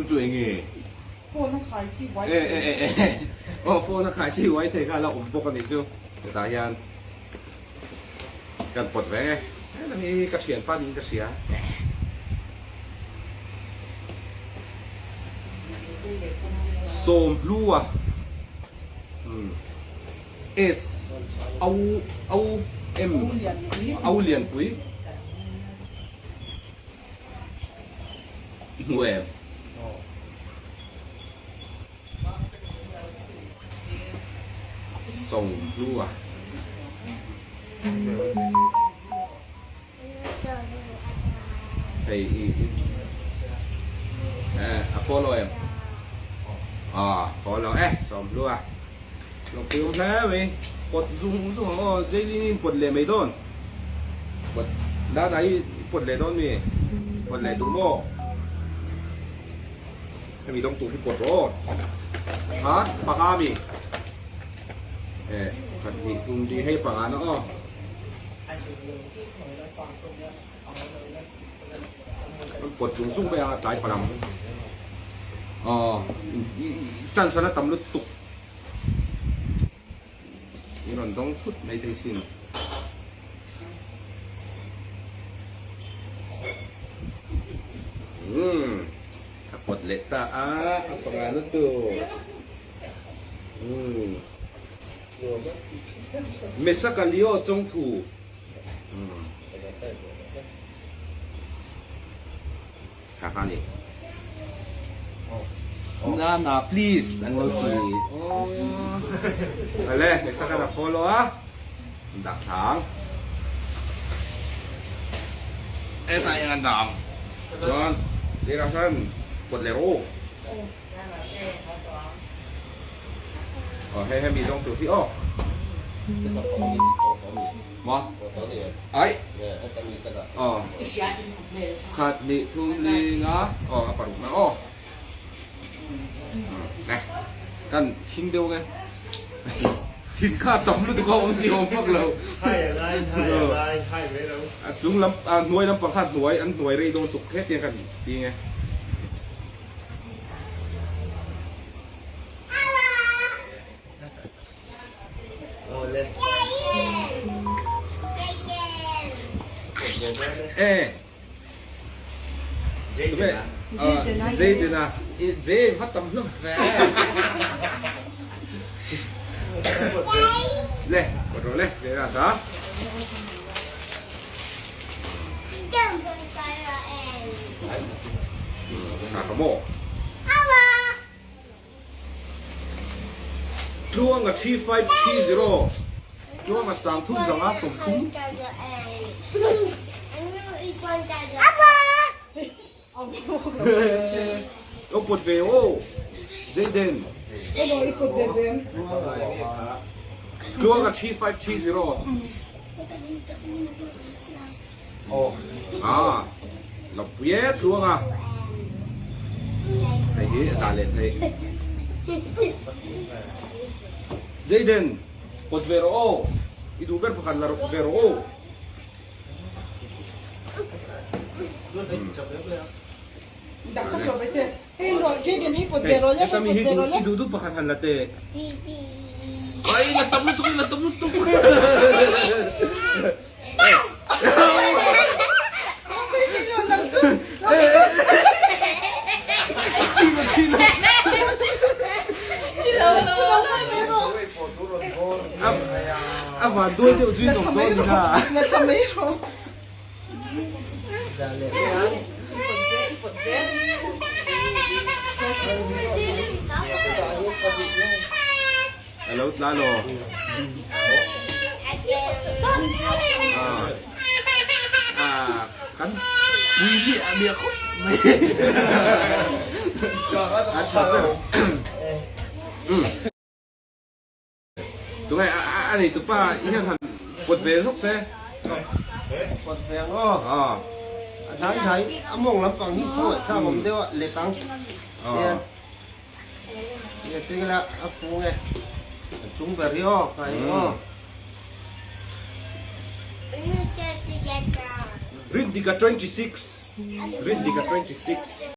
Chu chu enge? Phone a khai chi uai thei. E e e aw phone a khai chi uai thei kha a la awm bawk a nih chu. Hetah hian kan pawt ve nge. Helam hi ka thianpa niin ka hria. Sawmhlua S O O M Au Lianpui. Hmu em? Sawmhlua. Hei i a follow em? Ah, follow e, Sawmhlua. Lawmpuiawm hle mai. Pawt zung zung ang aw, Jailyn in pawt leh mai dawn. Pawt Dana i pawt leh dawn mi? Pawt leh duh maw? Hemi dawng tur hi pawt rawh aw. Kha panga mi? Eh, khat hnih thum ding hei panga na aw. Pawt zung zung mai ang a tlai palang. Aw, chance a la tam lutuk. I rawn dawng thut mai thei sin. Umm a pawt leh ta a, a panga na tur. Umm Mesaka Leo chawngthu. Umm Kha kha ni. Na na please an lo ti. Ale hmeichhia khan a follow a. Dah thlang. Hetah hian an dah ang. Chuan tirah khan pawt leh rawh u. Aw hei hemi zawng tur hi aw. Maw? Ai. Aw. Khat hnih thum li nga aw a paruk na aw. Nè kan thing deuh nge. Thing kha tam lutuk a awm si awm vak lo. Hai a ngai hai a ngai hai mai lo. A chung lam a hnuai lampang kha hnuai an hnuai rei dawn tuk hetiang kan ti nge. E Jayden a Jay va tam hlawm ve le kawt rawh le Jay Raj a Kha kha maw Tluanga 3530 Tluanga 30 zanga 30. Lo pawt ve aw Jayden. Tluanga 3530. Ah, lo pui e Tluanga. Hei hi a zah leh thei. Jayden, pawt ve rawh aw. I duh ber pakhat la ve rawh aw. I duh duh pakhat han la teh. Ai, la tam lutuk, la tam lutuk. A van duai deuh chu in awm dawn ni kha. A lo tla lo. Kan pui miah miah khawp mai. A tha ber. Tunge a nei tupa i hian han pawt ve zawk se. Pawt ve ang aw. A hnai hnai a mawng lampang hi khawngaih thlak awm deuh a let ang. Nge tui la a fung e. A chung ber hi aw kai aw. Rindika 26 Rindika 26.